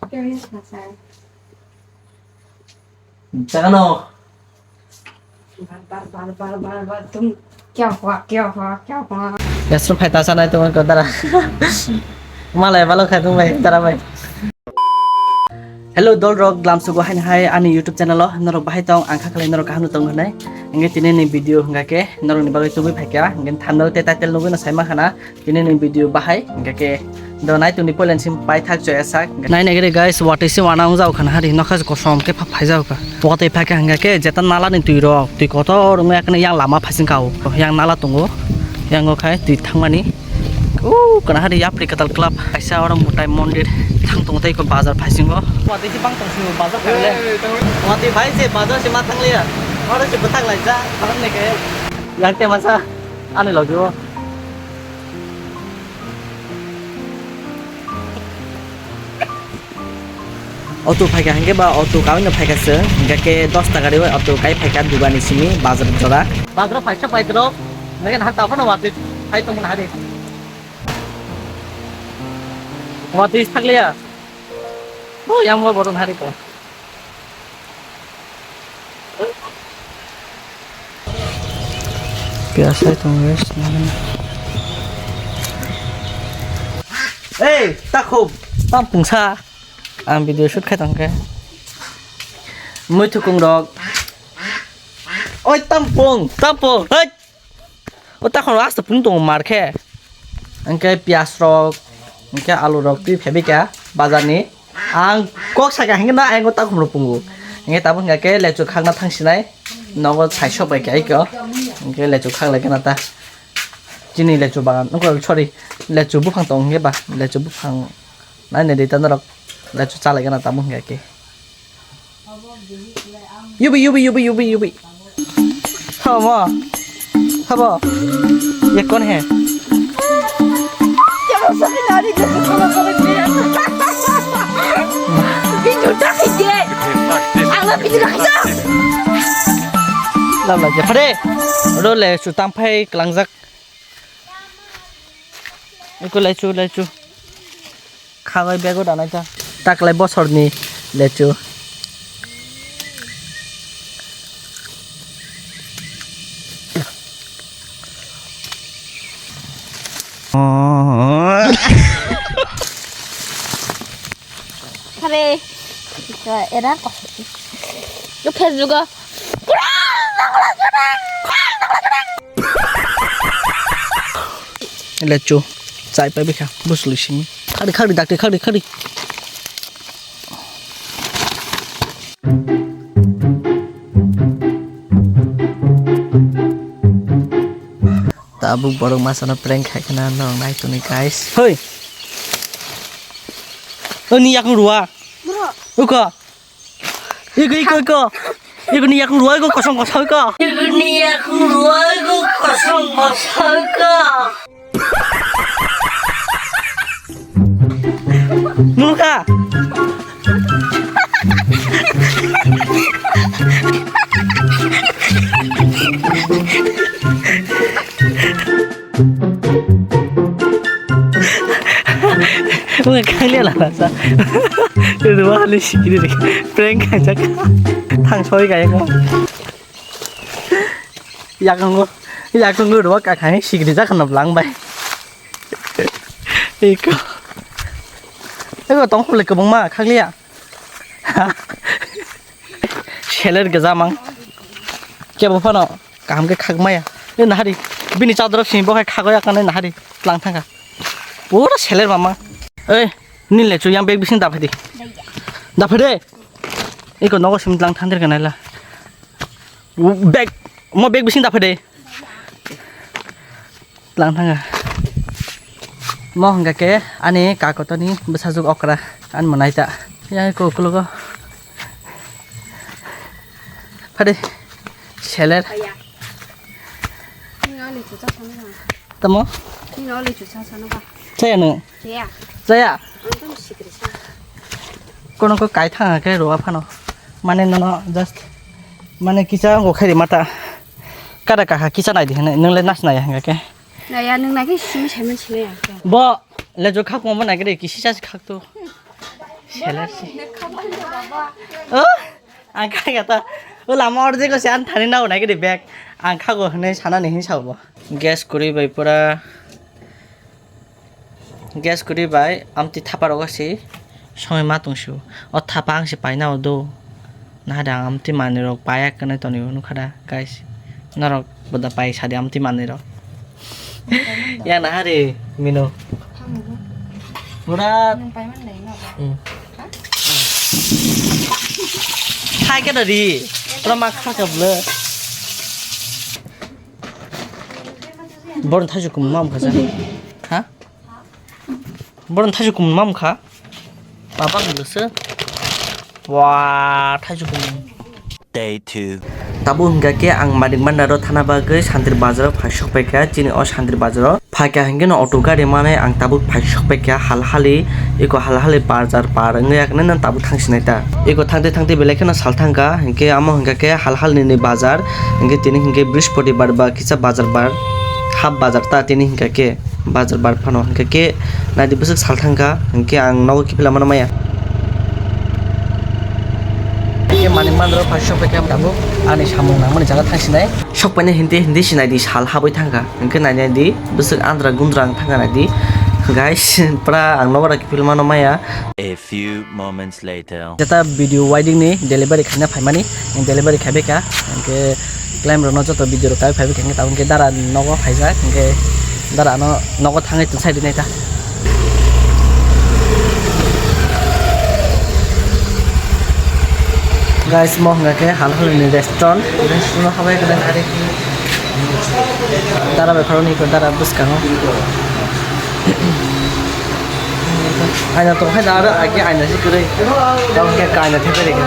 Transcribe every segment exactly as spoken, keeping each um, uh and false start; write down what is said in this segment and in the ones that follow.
Curious na sir. Jaga no. Bar, bar, bar, bar, bar, bar, tum. Kya hua, kya hua, kya hua? Yasro phai ta sanai tong ko dara. Malai balo khai tong bai dara bai. Hello dol rok, glam sugo hain hai ani YouTube channel o norok bahai tong, ang kha khlai norok kaham no tong hinai. Engke tini ni video hingga ke norok ni bagwi tubui phaikha, engke thumbnail te title nugui no saima khana. Tini ni video bahai, hingke ke do nai tuni poilen sim pai thak joya sak. Nai nai gede guys, watwi se wana wng jao khana hari nokha kosom ke pha phai jao kha. Watwi phai kha hingke ke jeta nala ni twi rok, twi kotor wng ya khe yang lama phai sing kha o. Yang nala tongo, yang o khai twi thangmani. O kana hari yapri katal club, kaisa oro mutai mondir thang tongo tei ko bazar phai singo. Watwi se bang tong singo bazar phai le. Watwi phai se bazar se ma thang liya. Oro se bwthak lai ja, thang ne ke. Yang te masa ani logi o. Auto phaikha hingke ba auto kaui no phaikha se, hingke ke dos taka riwi auto kai phaikha dugani simi bazar jora. Bazar phaisa pai tro, nake nahan taphano watwi phai tongmani hari. Watwi thakliya. O yang bo boron hari ko. Piyasai tong guys. Ei, takhuk, tam pungsa. Ang video shoot khai tong khe. Mui thukung rok. Oi, tampung, tampung. Hei. O takhuk rok asta pung tongo mar khe. Hingke piyas rok, hingke alu rok twi phebika bazar ni. Ang kok saka hingke na ayang o takhuk rok pungo. Hingke tabuk hingke lechu khakna thang sinai. Nogo sai sok bai khe aiko. Hingke lechu khak lai khe na ta. Chini lechu bagan, nokho, sorry, lechu buphang tong hingke ba, lechu buphang nai nai di ta norok lechu chalai gana tamo hingke ke. Yubi, yubi, yubi, yubi, yubi. Hamo, habo, ye kon he? Lam la je phare. Ro lechu tam phai klangjak. Eko lechu, lechu. Khagai bego danai ta. Taklai bosorni lechu. Hare. Era ko. Yo Facebook o. Lechu, chai pai bikha, bwswlwi simi. Khadi, khadi, dakti, khadi, khadi. Tabuk borok masano prank khai khna nong nai tuni guys. Hoi. Oni yakung rua. Bro. Uko. Iko, iko, iko. Iko ni yakung rua, iko kosong kosong iko. Iko ni yakung rua, iko kosong kosong iko. Nulka. Wng kang le lala sa. Ruwa ni sikiri ri. Prank kajak. Thang soi kaya ko. Yakango, yakango ruwa ka kang sikiri jak na blang bai. Iko. Iko tong khule kobong ma khakliya. Seler gajamang. Kebo phano kaham khe khakmaya. Nini nahari. Bini chadorok sini bo khai khagoya kanai nahari. Tlang thangkha. Pura seler mama. Ei, nini lechu yang bag bising daphai di. Daphai de. Iko nogo simi tlang thangdir kanai la. Bag. Mo bag bising daphai de. Tlang thangkha. Mo hingkha khe ani kakotoni bwsajwk okra ani mwnaita. Yang ko ukulogo. Phade seler. Aya. Nini o lechu cha sano ba? Tamo? Nini o lechu cha sano ba? Chaya no? Chaya. Chaya? Ang tamo sikri sa. Kono ko kai thangkha khe rowa phano. Mane nono just mane kisa ngo khairi mata. Kada kaha kisa nai di hene, nwngle nas nai hingkha khe. Naya, nwng nai khe simi saiman sinai ang khe. Bo lechu khakmo bo nai khe de, kisi chasi khak tu. Seller si. Oh, ang kha kha ta. O lama or jeko se an thani nao nai gidi bag. Ang kha go hwnwi sanani hin sao bo. Gas kwrwi bai pura. Gas kwrwi bai amtwi thapa rogo se. Songwi ma tong sio. O thapa ang se paina o do. Nahade ang amtwi manwi rok paya kwnwi toni o nukha da, guys. Norok boda pai sadi amtwi manwi rok. Ya nahari mino. Pura. Hmm. Hai ke dari. Pura ma kha ka bla. Born thaju kum mam kha sa. Ha? Borok thaichuk kum mam kha. Papa guluse. Wa, thaichuk kum. Day two. Tabuk hingka khe ang Manik Bhandar o thana bagwi Santri Bazar o phai sok paikha. Chini o Santri Bazar o phaikha hingke no auto gari manwi ang tabuk phai sok paikha hal hali. Eko hal hali bazar par wngya khe no tabuk thang sinai ta. Eko thangte thangte belai kheno sal thangkha hingke amo hingka khe hal hali ni bazar hingke tini hingke Brispoti bar ba kisa bazar bar. Hap bazar ta tini hingka khe. Bazar bar phano hingke khe naidi bwswk sal thangkha, hingke ang nogo kiphilma mano maya. Hingke Manik Bhandar o phai sok paikha tabuk ani samung nangmani jaga thang sinai. Sok paina hindi hindi sinai di sal habwi thangkha, hingke nainai di bwswk andra gundra wng thangkha naidi. Guys, pura ang nogo kiphilma mano maya. A few moments later. Jeta video wedding ni delivery khaina phaimani, delivery khaibai kha, hingke claim rokno joto video rok kaiwi phaibai kha, hingke tabuk hingke dara nogo phaijak, hingke dara ano nogo thangwi twsai rinai ta. Guys, mo hwnga khe hal hal ni restaurant, restaurant habai khe ari. Dara bai khoroknwi khe dara bwskango. Aina tong hai da aro age aina se kwrwi. Tong khe kaina thepai rikha.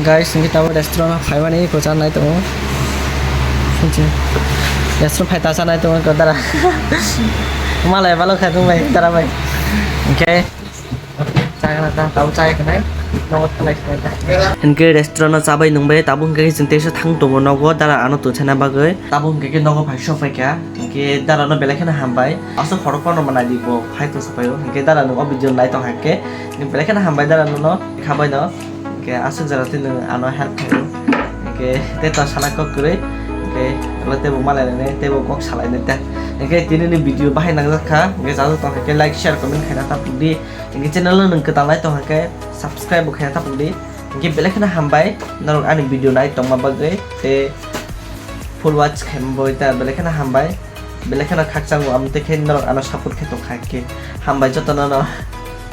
Guys, hingke tabuk restaurant o phaimani eko chanai tongo. Restaurant phai ta chanai tongo eko dara. Malai balo kha tong bai dara bai. Hingke. Chakra ta, tabo chai khnai, nogo thalai khnai ta. Hingke restaurant o chabai nungbai, tabo hingke chwng teisa thang tongo nogo, dara ano twsana bagwi. Tabo hingke khe nogo phai sok phaikha, hingke dara no belai kheno hambai. Aswk khorok phano manai di bo phai tong sapaio, hingke dara no o video nai tong hakhe, belai kheno hambai dara no, no khabai no, hingke aswk jora twi nwng ano help khaio, hingke tei ta sana kok kwrwi, hingke tebo malai nai, tebo kok salai nai ta. Hingke tini ni video bahai nangjak kha, hingke jajak tong hakhe like, share, comment khaina ta pudi. Hingke channel no nwng kwtal nai tong hakhe subscribe bo khaina tapuk di. Hingke belai kheno hambai norok ani video nai tongma bagwi tei full watch khaima bagwi ta belai kheno hambai. Belai kheno khakchangbo amo tei khe norok ano support khe tong kha hingke hambai jotono no.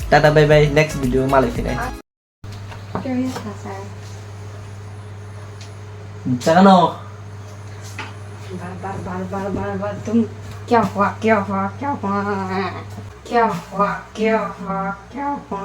Tata bye bye, next video malai phinai. Jaga no. बार बार बार बार बार बार बार तुम क्या हुआ क्या हुआ क्या हुआ क्या हुआ क्या हुआ क्या हुआ।